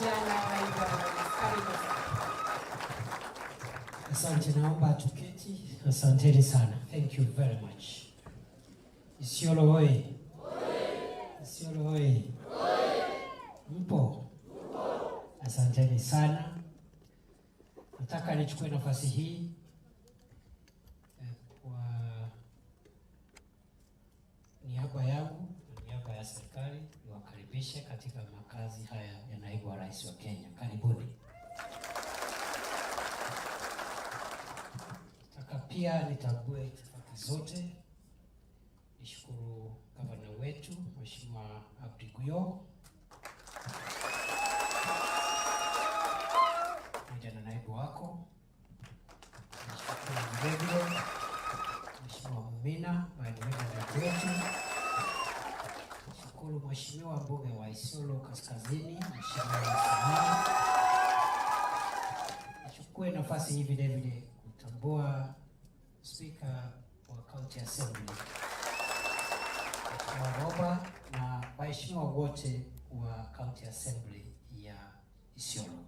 Jana naibu wa rais. Karibu sana. Asante, naomba tuketi. Asanteni sana. Thank you very much. Isiolo oye! Isiolo oye! Mpo? Asanteni sana. Nataka nichukue nafasi hii kwa niaba yangu na niaba ya serikali niwakaribishe katika makazi haya ya naibu wa rais wa Kenya. Karibuni. Nataka pia nitambue itifaki zote, nishukuru gavana wetu Mheshimiwa Abdi Guyo pamoja na naibu wako. Nishukuru vilevile Mheshimiwa Mumina ambaye ni women rep wetu. Nishukuru Mheshimiwa mbunge wa Isiolo Kaskazini, Mheshimiwa Samani. Nichukue nafasi hii vile vile kutambua Spika wa County Assembly Mheshimiwa Roba na waheshimiwa wote wa County Assembly ya Isiolo.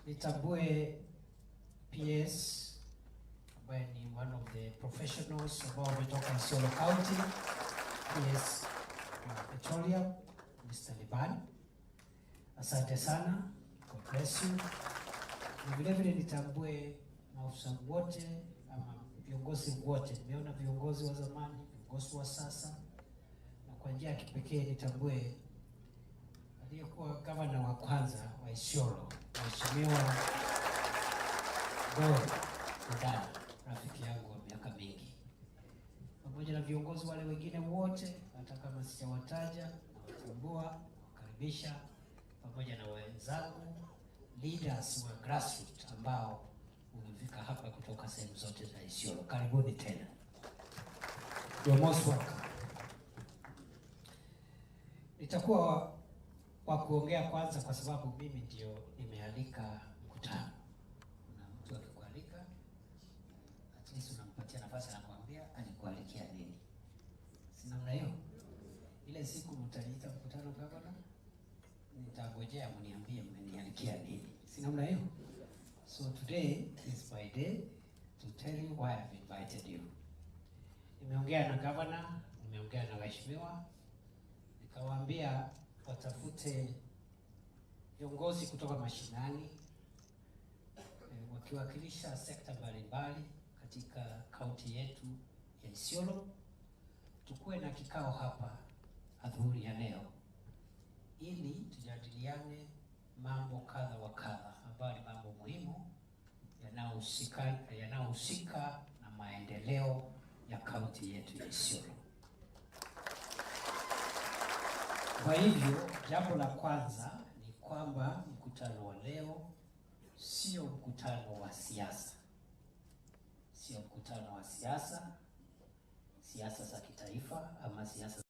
Nitambue PS ambaye ni one of the professionals ambao wametoka Isiolo County, PS wa Petroleum, Mr. Liban. Asante sana. God bless you. Na vile vile nitambue maafisa wote ama viongozi wote. Nimeona viongozi wa zamani, viongozi wa sasa, na kwa njia ya kipekee nitambue aliyekuwa gavana wa kwanza wa Isiolo, Mheshimiwa Godana, rafiki yangu wa miaka mingi, pamoja na viongozi wale wengine wote, hata kama sijawataja, nawatambua, nawakaribisha, pamoja na wenzangu leaders wa grassroots ambao umefika hapa kutoka sehemu zote za Isiolo. Karibuni tena. You're most welcome. Nitakuwa wa kuongea kwanza kwa sababu mimi ndio nimealika mkutano. Na mtu akikualika, at least unampatia nafasi anakuambia alikualikia nini. Si namna hiyo? Ile siku mtaniita mkutano, gavana, nitangojea mniambie mmenialikia nini. Si namna hiyo? So today is my day to tell you why I've invited you. Nimeongea na governor, nimeongea na waheshimiwa, nikawaambia watafute viongozi kutoka mashinani wakiwakilisha sekta mbalimbali katika kaunti yetu ya Isiolo. Tukuwe na kikao hapa adhuhuri ya leo ili tujadiliane mambo kadha wa kadha ambayo ni mambo muhimu yanayohusika na maendeleo ya kaunti yetu ya Isiolo. Kwa hivyo jambo la kwanza ni kwamba mkutano wa leo sio mkutano wa siasa, sio mkutano wa siasa, siasa za kitaifa ama siasa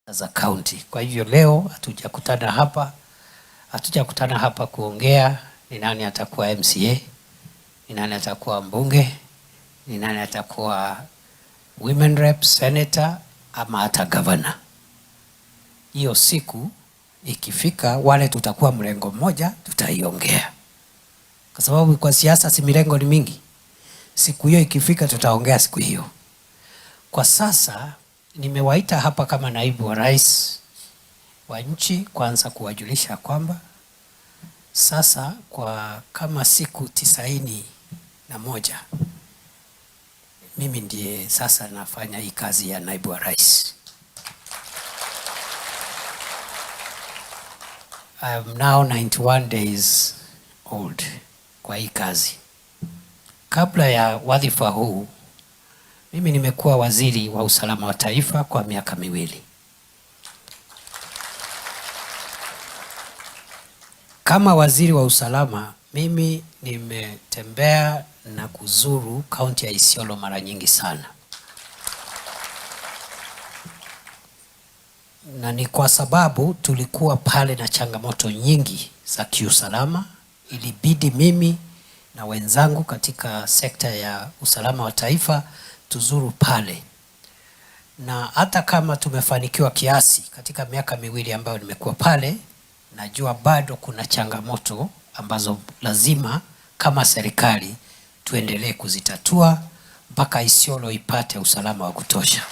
za county. Kwa hivyo leo hatujakutana hapa kuongea ni nani atakuwa MCA, ni nani atakuwa mbunge, ni nani atakuwa women rep, senator ama hata governor. Hiyo siku ikifika, wale tutakuwa mrengo mmoja, tutaiongea, kwa sababu kwa siasa si mirengo ni mingi. Siku hiyo ikifika, tutaongea siku hiyo. Kwa sasa nimewaita hapa kama naibu wa rais wa nchi, kwanza kuwajulisha kwamba sasa kwa kama siku 91 mimi ndiye sasa nafanya hii kazi ya naibu wa rais. I am now 91 days old kwa hii kazi. Kabla ya wadhifa huu mimi nimekuwa waziri wa usalama wa taifa kwa miaka 2. Kama waziri wa usalama, mimi nimetembea na kuzuru kaunti ya Isiolo mara nyingi sana, na ni kwa sababu tulikuwa pale na changamoto nyingi za kiusalama. Ilibidi mimi na wenzangu katika sekta ya usalama wa taifa tuzuru pale, na hata kama tumefanikiwa kiasi katika miaka 2 ambayo nimekuwa pale, najua bado kuna changamoto ambazo lazima kama serikali tuendelee kuzitatua mpaka Isiolo ipate usalama wa kutosha.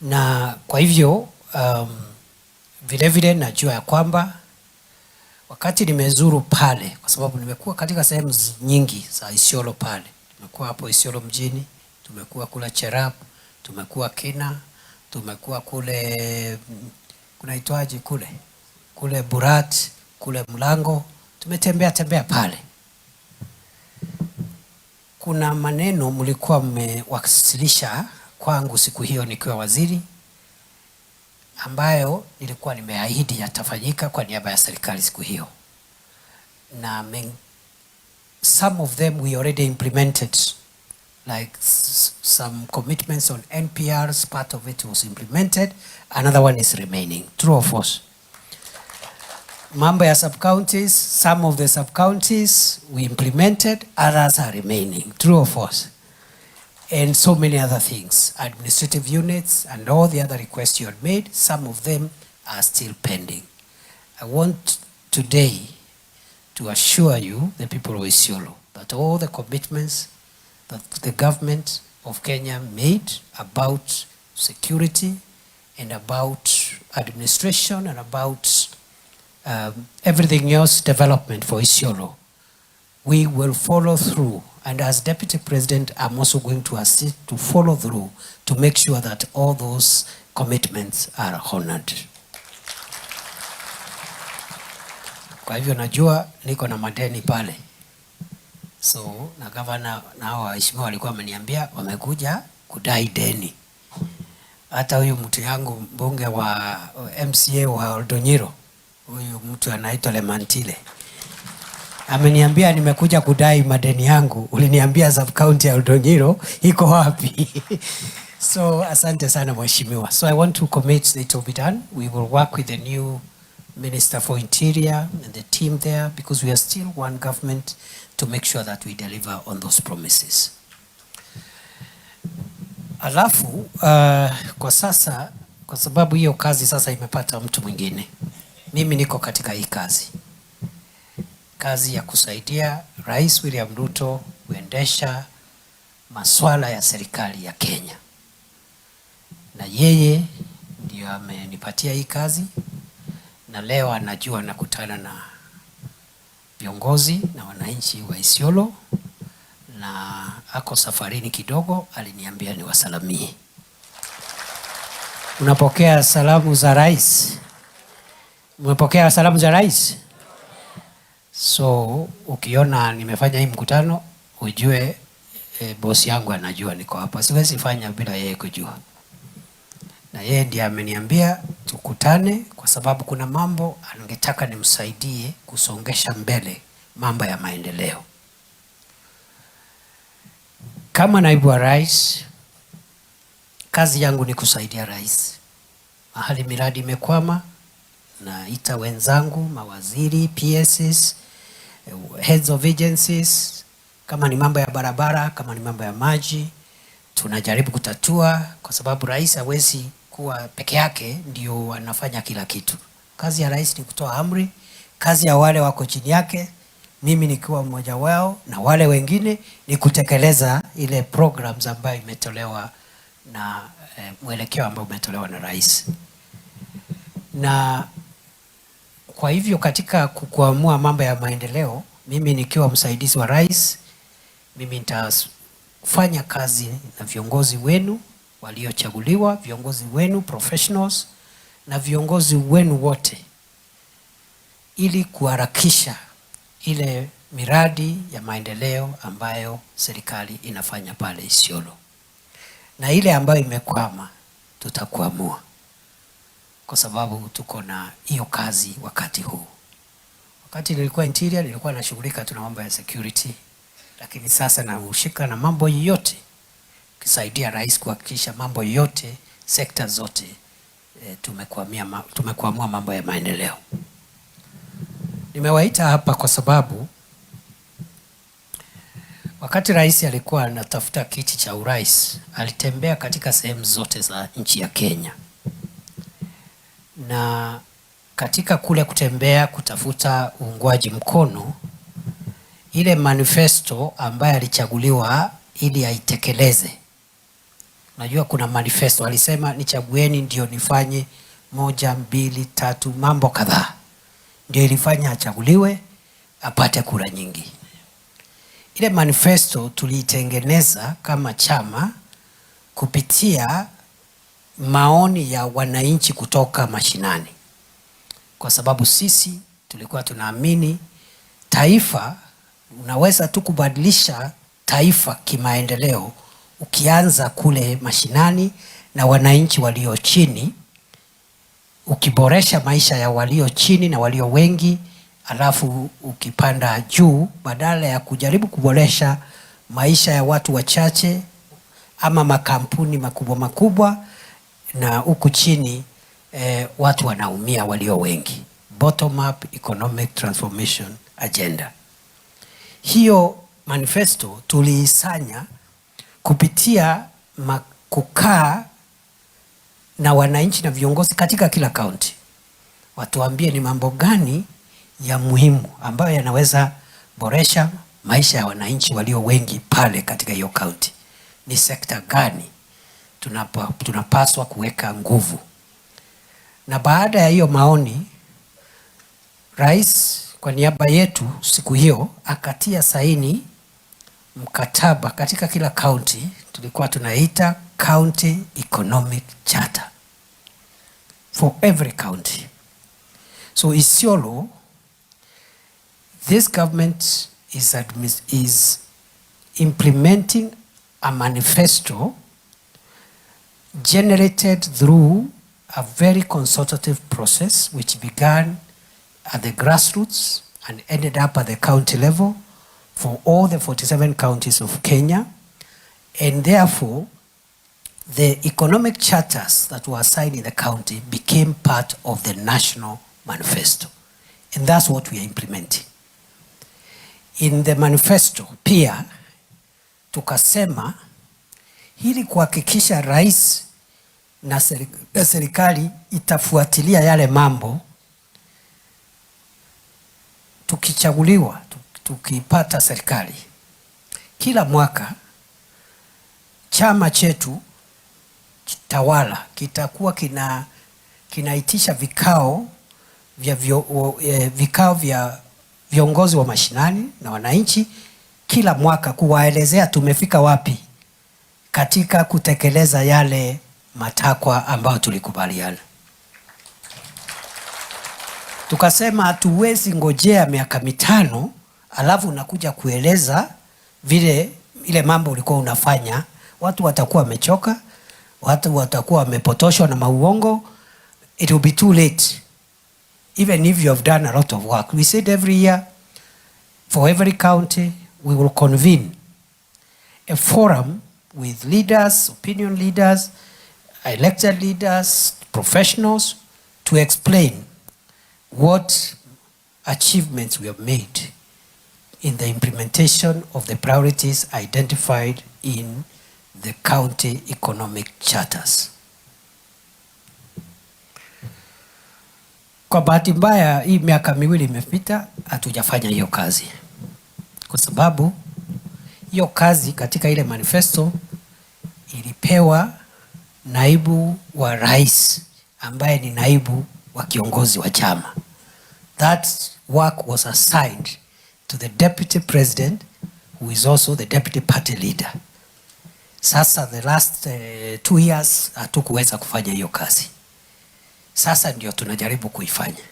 Na kwa hivyo vile vile najua ya kwamba wakati nimezuru pale, kwa sababu nimekuwa katika sehemu nyingi za Isiolo pale, tumekuwa hapo Isiolo mjini, tumekuwa kule Cherab, tumekuwa Kina, tumekuwa kule kunaitwaje kule, kule Burat, kule Mlango, tumetembea tembea pale. Kuna maneno mlikuwa mmewasilisha kwangu siku hiyo nikiwa waziri, ambayo nilikuwa nimeahidi yatafanyika kwa niaba ya serikali siku hiyo, na some of them we already implemented, like some commitments on NPRs, part of it was implemented, another one is remaining. True or false? Mambo ya sub-counties, some of the sub-counties we implemented, others are remaining. True or false? And so many other things, administrative units and all the other requests you had made, some of them are still pending. I want today to assure you, the people of Isiolo, that all the commitments that the government of Kenya made about security and about administration and about everything else development for Isiolo, we will follow through. And as Deputy President, I'm also going to assist to follow through to make sure that all those commitments are honored. Kwa hivyo najua niko na madeni pale. So na governor na hao waheshimiwa walikuwa wameniambia wamekuja kudai deni. Hata huyu mtu yangu mbunge wa MCA wa Oldonyiro, huyu mtu anaitwa Lemantile, ameniambia nimekuja kudai madeni yangu, uliniambia sub county ya Oldonyiro iko wapi? So asante sana mheshimiwa. So I want to commit that it will be done. We will work with the new Minister for Interior and the team there, because we are still one government, to make sure that we deliver on those promises. Alafu kwa sasa, kwa sababu hiyo kazi sasa imepata mtu mwingine, mimi niko katika hii kazi, kazi ya kusaidia Rais William Ruto kuendesha masuala ya serikali ya Kenya, na yeye ndio amenipatia hii kazi, na leo anajua nakutana na viongozi na wananchi wa Isiolo, na ako safarini kidogo, aliniambia niwasalamie. Unapokea salamu za rais? Umepokea salamu za rais? So ukiona nimefanya hii mkutano ujue bosi yangu anajua niko hapa. Siwezi fanya bila yeye kujua. Na yeye ndiye ameniambia tukutane kwa sababu kuna mambo angetaka nimsaidie kusongesha mbele mambo ya maendeleo. Kama naibu wa rais, kazi yangu ni kusaidia rais. Mahali miradi imekwama, naita wenzangu, mawaziri, PSs, heads of agencies, kama ni mambo ya barabara, kama ni mambo ya maji, tunajaribu kutatua, kwa sababu rais hawezi kuwa peke yake ndio anafanya kila kitu. Kazi ya rais ni kutoa amri, kazi ya wale wako chini yake, mimi nikiwa mmoja wao na wale wengine, ni kutekeleza ile programs ambayo imetolewa na mwelekeo ambao umetolewa na rais. Na kwa hivyo katika kuamua mambo ya maendeleo, mimi nikiwa msaidizi wa rais, mimi nitafanya kazi na viongozi wenu waliochaguliwa, viongozi wenu professionals na viongozi wenu wote, ili kuharakisha ile miradi ya maendeleo ambayo serikali inafanya pale Isiolo. Na ile ambayo imekwama tutakuamua. kwa sababu tuko na hiyo kazi wakati huu. Wakati nilikuwa Interior nilikuwa nashughulika tu na mambo ya security, lakini sasa nahusika na mambo yote, kusaidia rais kuhakikisha mambo yote, sekta zote tumekwamua mambo ya maendeleo. Nimewaita hapa kwa sababu wakati rais alikuwa anatafuta kiti cha urais, alitembea katika sehemu zote za nchi ya Kenya, na katika kule kutembea kutafuta uungwaji mkono, ile manifesto ambayo alichaguliwa ili aitekeleze. Najua kuna manifesto alisema, nichagueni ndio nifanye 1, 2, 3, mambo kadhaa, ndio ilifanya achaguliwe apate kura nyingi. Ile manifesto tuliitengeneza kama chama kupitia maoni ya wananchi kutoka mashinani, kwa sababu sisi tulikuwa tunaamini taifa, unaweza tu kubadilisha taifa kimaendeleo ukianza kule mashinani na wananchi walio chini, ukiboresha maisha ya walio chini na walio wengi, alafu ukipanda juu, badala ya kujaribu kuboresha maisha ya watu wachache ama makampuni makubwa makubwa, na huku chini watu wanaumia walio wengi. Bottom up economic transformation agenda. Hiyo manifesto tuliisanya kupitia kukaa na wananchi na viongozi katika kila kaunti, watuambie ni mambo gani ya muhimu ambayo yanaweza boresha maisha ya wananchi walio wengi pale katika hiyo kaunti. Ni sekta gani tunapaswa kuweka nguvu. Na baada ya hiyo maoni, rais kwa niaba yetu siku hiyo akatia saini mkataba katika kila kaunti, tulikuwa tunaita County Economic Charter for every county. So Isiolo, this government is implementing a manifesto generated through a very consultative process which began at the grassroots and ended up at the county level for all the 47 counties of Kenya. And therefore, the economic charters that were signed in the county became part of the national manifesto. And that's what we are implementing. In the manifesto pia tukasema ili kuhakikisha rais na serikali itafuatilia yale mambo, tukichaguliwa, tukipata serikali, kila mwaka chama chetu tawala kitakuwa kinaitisha vikao vya viongozi wa mashinani na wananchi kila mwaka kuwaelezea tumefika wapi katika kutekeleza yale matakwa ambayo tulikubaliana. Tukasema hatuwezi ngojea miaka 5 alafu unakuja kueleza vile ile mambo ulikuwa unafanya. Watu watakuwa wamechoka, watu watakuwa wamepotoshwa na mauongo. It will be too late even if you have done a lot of work. We said every year for every county we will convene a forum with leaders, opinion leaders, elected leaders, professionals to explain what achievements we have made in the implementation of the priorities identified in the county economic charters. Kwa bahati mbaya hii miaka miwili imepita hatujafanya hiyo kazi, kwa sababu hiyo kazi katika ile manifesto ilipewa naibu wa rais ambaye ni naibu wa kiongozi wa chama. That work was assigned to the deputy president who is also the deputy party leader. Sasa the last 2 years hatukuweza kufanya hiyo kazi. Sasa ndio tunajaribu kuifanya.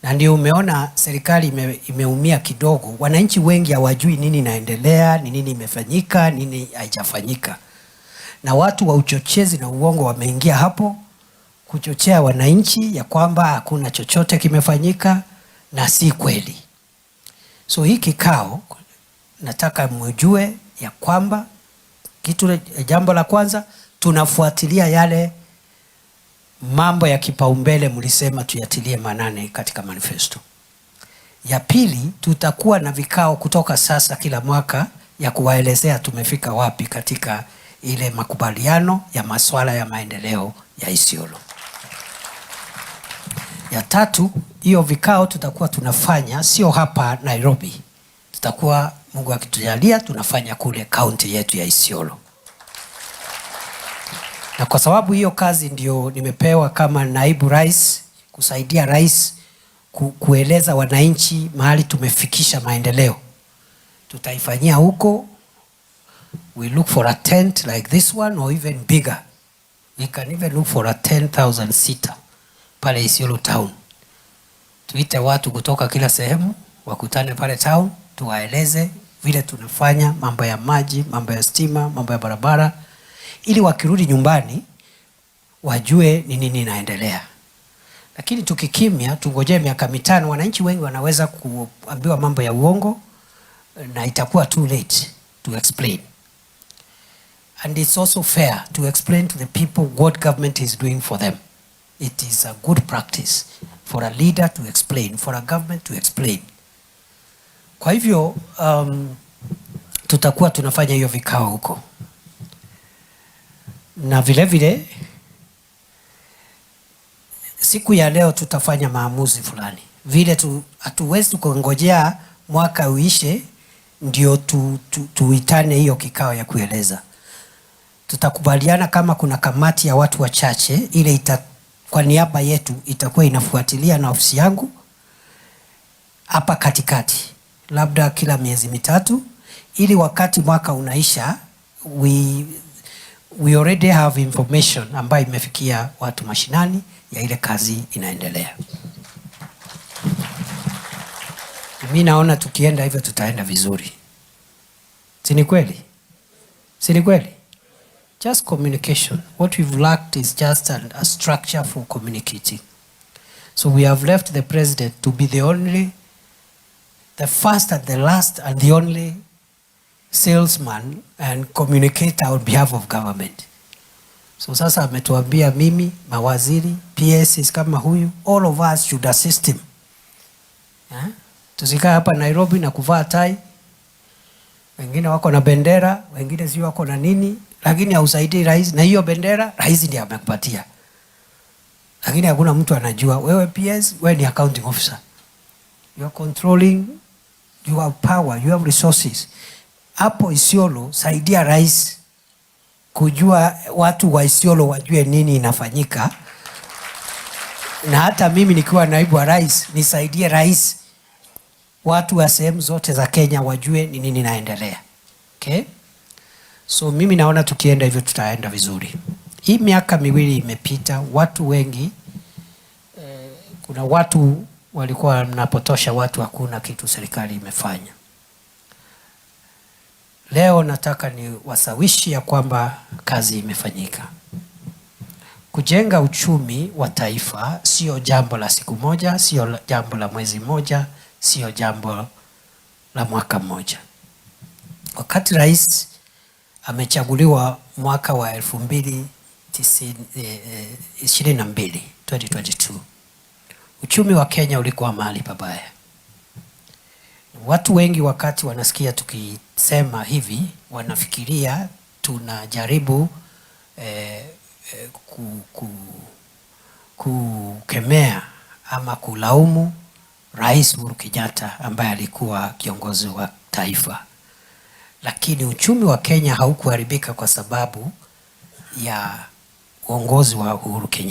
Na ndio umeona serikali imeumia kidogo. Wananchi wengi hawajui nini inaendelea, ni nini imefanyika, nini haijafanyika. Na watu wa uchochezi na uongo wameingia hapo kuchochea wananchi ya kwamba hakuna chochote kimefanyika, na si kweli. So hii kikao nataka mjue ya kwamba kitu, jambo la kwanza, tunafuatilia yale mambo ya kipaumbele mlisema tuyatilie maanani katika manifesto. Ya pili, tutakuwa na vikao kutoka sasa kila mwaka ya kuwaelezea tumefika wapi katika ile makubaliano ya masuala ya maendeleo ya Isiolo. Ya tatu, hiyo vikao tutakuwa tunafanya sio hapa Nairobi, tutakuwa, Mungu akitujalia, tunafanya kule kaunti yetu ya Isiolo. Na kwa sababu hiyo kazi ndio nimepewa kama naibu rais, kusaidia rais kueleza wananchi mahali tumefikisha maendeleo, tutaifanyia huko. We look for a tent like this one or even bigger. We can even look for a 10,000 seater pale Isiolo town. Tuite watu kutoka kila sehemu wakutane pale town, tuwaeleze vile tunafanya mambo ya maji, mambo ya stima, mambo ya barabara, ili wakirudi nyumbani wajue ni nini inaendelea. Lakini tukikimya, tungojee miaka 5, wananchi wengi wanaweza kuambiwa mambo ya uongo na itakuwa too late to explain. And it's also fair to explain to the people what government is doing for them. It is a good practice for a leader to explain, for a government to explain. Kwa hivyo tutakuwa tunafanya hiyo vikao huko, na vile vile siku ya leo tutafanya maamuzi fulani. Vile tu, hatuwezi kungojea mwaka uishe ndio tuitane hiyo kikao ya kueleza. Tutakubaliana kama kuna kamati ya watu wachache ile kwa niaba yetu itakuwa inafuatilia na ofisi yangu hapa katikati, labda kila miezi 3, ili wakati mwaka unaisha we already have information ambayo imefikia watu mashinani ya ile kazi inaendelea. Mi naona tukienda hivyo tutaenda vizuri, si ni kweli? Si ni kweli? Just communication. What we've lacked is just a structure for communicating. So we have left the president to be the only, the first and the last and the only salesman and communicator on behalf of government. So sasa ametuambia mimi, mawaziri, PSs kama huyu, all of us should assist him. Yeah? Tusikae hapa Nairobi na kuvaa tai, wengine wako na bendera, wengine si wako na nini, lakini hausaidii rais, na hiyo bendera rais ndiye amekupatia, lakini hakuna mtu anajua. Wewe PS, wewe ni accounting officer, you are controlling, you have power, you have resources. Hapo Isiolo, saidia rais kujua, watu wa Isiolo wajue nini inafanyika, na hata mimi nikiwa naibu wa rais nisaidie rais, watu wa sehemu zote za Kenya wajue ni nini inaendelea. Okay? So mimi naona tukienda hivyo tutaenda vizuri. Hii miaka 2 imepita, watu wengi kuna watu walikuwa wanapotosha watu, hakuna kitu serikali imefanya. Leo nataka niwashawishi ya kwamba kazi imefanyika. Kujenga uchumi wa taifa sio jambo la siku moja, sio jambo la mwezi mmoja, sio jambo la mwaka mmoja. Wakati rais amechaguliwa mwaka wa 2022, 2022, uchumi wa Kenya ulikuwa mahali pabaya. Watu wengi wakati wanasikia tukisema hivi wanafikiria tunajaribu kukemea ama kulaumu Rais Uhuru Kenyatta ambaye alikuwa kiongozi wa taifa, lakini uchumi wa Kenya haukuharibika kwa sababu ya uongozi wa Uhuru Kenyatta.